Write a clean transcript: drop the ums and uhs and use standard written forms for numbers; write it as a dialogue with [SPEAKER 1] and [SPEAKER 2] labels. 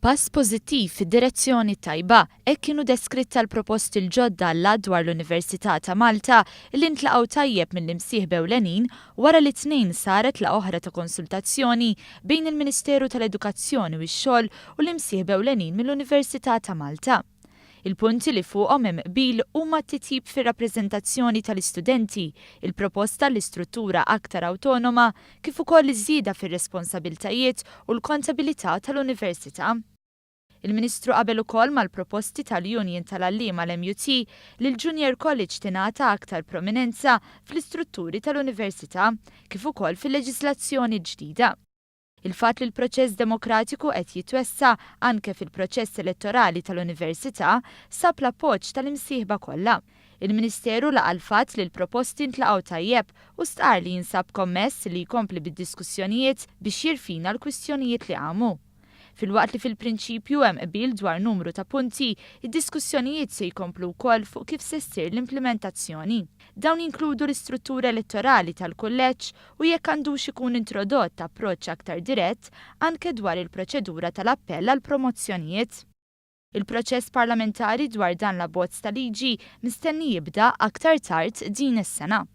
[SPEAKER 1] Pass pożittiv fid-direzzjoni t-tajba, hekk kienu deskritta l-proposti l-ġodda għall-Att dwar l-Università ta' Malta li ntlaqgħu tajjeb mill-imsieħba ewlenin wara li t-Tnejn saret laqgħa oħra ta' konsultazzjoni bejn il-Ministeru tal-Edukazzjoni u x-Xogħol u l-imsieħba ewlenin mill-Università ta' Malta. Il-punti li fuqhom hemm qbil huma t-titjib fir-rappreżentazzjoni tal-istudenti, il-proposta għall-istruttura aktar awtonoma kif ukoll iż-żieda fir-responsabiltajiet u l-kontabilità tal-Università. Il-Ministru qabel ukoll mal-proposti tal-Union tal-Għalliema l-MUT li l-Junior College tingħata aktar prominenza fl-istrutturi tal-Università kif ukoll fil-leġiżlazzjoni ġdida. Il-fatt li l-proċess demokratiku qed jitwessa' anke fil-proċess elettorali tal-Università sab l-appoġġ tal-imsieħba kollha. Il-Ministeru laqa' l-fatt li l-proposti ntlaqgħu tajjeb u stqarr li jinsab kommess li jkompli bid-diskussjonijiet biex jirfina l-kwistjonijiet li qamu. Filwaqt li fil-prinċipju hemm qbil dwar numru ta' punti, id-diskussjonijiet se jkomplu wkoll fuq kif se ssir l-implimentazzjoni. Dawn jinkludu l-istruttura elettorali tal-kulleġġ u jekk għandux ikun introdott approċċ aktar dirett anke dwar il-proċedura tal-appell għal promozzjonijiet. Il-proċess parlamentari dwar dan l-abbozz ta' liġi mistenni jibda aktar tard din is-sena.